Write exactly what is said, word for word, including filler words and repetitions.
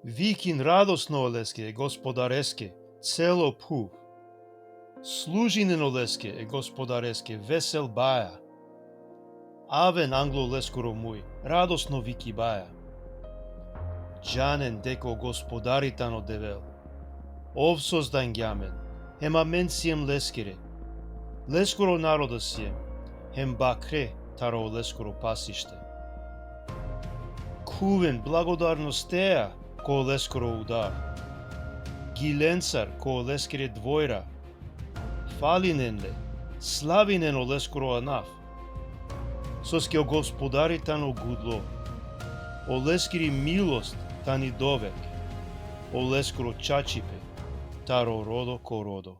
Vikin radosno oleske, e Gospodareske, celo phuv. Služinen oleske, e Gospodareske, vesel baja. Aven anglo leskoro muj, radosno vikibaja. Džanen deka o Gospodari tano Devel. Ov sozdangja amen, hem amen siem leskere. Leskoro narodo siem, hem bakhre taro leskoro pasište. Khuven blagodarnostea ko leskoro udar. Gilencar ko leskere dvojra. Falinen le, slavinen oleskoro anav. Soske o Gospodari tano gudlo. Oleskiri milost tani dovek. Oleskoro čačipe taro rodo ko rodo.